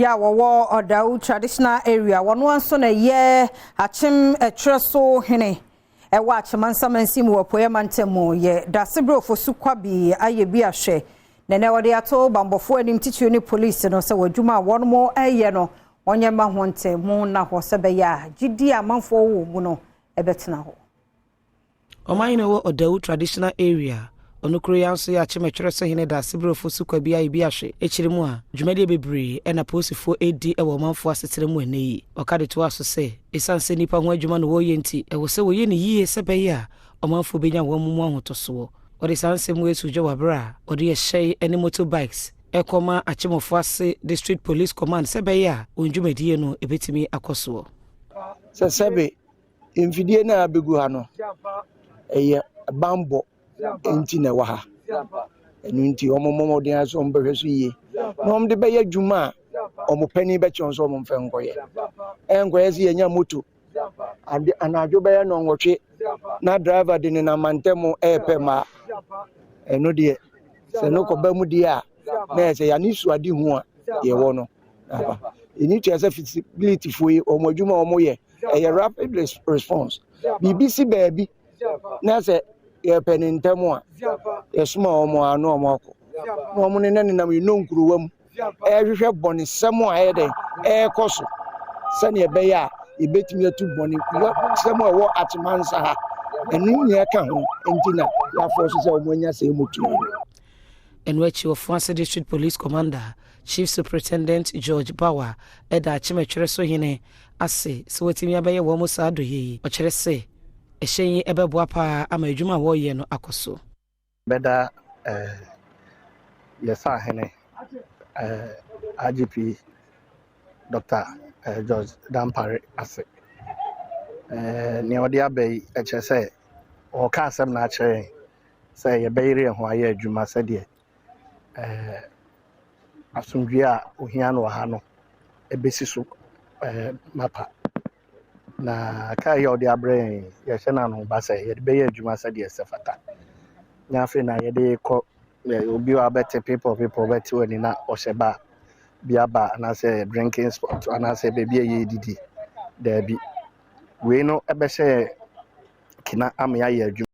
Yɛ a wɔwɔ Ɔdawu Traditional Area, wɔn nso na ɛyɛ Akyem Ɛtwerɛ so hene ɛwɔ Akyemansa mansin mu wɔ Apueeɛ mantam mu, yɛ Dasebrɛ Ofosu Kwabi ayɛ bi ahwɛ na ɛnɛ wɔde ato bambɔfoɔ anim, titiri ne polisi no, sɛ wɔadwuma a wɔn ɛyɛ no wɔnyɛ ma ho ntɛmu na hɔ sɛ bɛyɛ a gyidi a amanfoɔ wɔ mu no ɛbɛtena hɔ. Ɔmanhene wɔ Ɔdawu Traditional Area, ɔno kuro yi nso yɛ Akyemɛtwerɛ so hene Dasebrɛ Ofosu Kwabi ayɛ bi ahwɛ akyiri mu a dwumadie bebree ɛna polisifoɔ ɛdi ɛwɔ ɔmanfoɔ asetena mu. Ɛnɛ yi ɔka de toa so sɛ ɛsiane sɛ nnipa ho adwuma no wɔreyɛ nti, ɛwɔ sɛ wɔyɛ ne yie sɛ bɛyɛ a ɔmanfoɔ bɛnya wɔn mu ahotɔsoɔ. Wɔde saa nsɛm wɔ asu dwa wɔ berɛ a wɔde ɛhyɛn ne motorbikes ɛkɔma Akyemɔfo Ase District Police Command sɛ bɛyɛ a wɔn dwumadie no ɛbɛtumi akɔ soɔ. Sɛ sɛbe mfidie no a abɛgu ha no, ɛyɛ bambɔ nti na ɛwɔ ha. Ɛno nti wɔn mmɔ mmɔden sɛ wɔn bɛhwɛ so yie na wɔn de bɛyɛ adwuma a wɔn panin bɛkyerɛ wɔn sɛ wɔn mfɛ nkɔyɛ. Ɛnkɔyɛ sɛ yɛnya moto ade anadwo bɛyɛ 8 na driver de ne nam mantam ɛɛpɛ mmaa. Ɛno deɛ, sɛ no kɔba mu deɛ a, na yɛ sɛ yɛane suade hu a yɛwɔ no aba. Ɛni tua sɛ feasibility foɔ yi, wɔn adwuma a wɔn yɛ ɛyɛ rapid response. Biribi si baabi na sɛ yɛpɛ ne ntɛm a, yɛsoma wɔn ano, wɔn akɔ na wɔn ne nenam yɛn nkurowa mu ɛrehwehwɛ bɔnesɛm a ɛyɛ dɛ ɛrekɔ so, sɛnea ɛbɛyɛ a yɛbɛtumi atu bɔne sɛm a ɛwɔ Akyemansa ha. Ɛno nyinaa ka ho nti na yɛafɔ so sɛ wɔn anya sɛ moto yi. Ɛno akyi, Ɔfoase District Police Commander, Chief Superintendent George Bawa, ɛda Akyemɛtwerɛ so hene ase sɛ watumi abɛyɛ wɔn mo saa adɔyɛ yi. Ɔkyerɛ sɛ ɛhyɛn yi ɛbɛboa paa ama adwuma a wɔreyɛ no akɔ so. Bɛda yɛsa ahene IGP Dr George Dampare ase. Nea ɔde aba yi ɛkyerɛ sɛ ɔka asɛm na akyerɛ yɛn sɛ yɛbɛyere yɛn ho ayɛ adwuma sɛdeɛ asomdwie a ohia no wɔ ha no ɛbɛsi so mapa. Na kaa yi a ɔde abrɛ yɛn, yɛhyɛ no ano ba sɛ yɛde bɛyɛ adwuma sɛdeɛ ɛsɛ fata. Na afei na yɛde kɔ obi a bɛte people people bɛte w'ani na ɔhyɛ ba bi aba anaasɛ drinking spot anaasɛ baabi a yɛredidi. Daabi, wei no ɛbɛhyɛ yɛn kena ama yɛayɛ adwuma.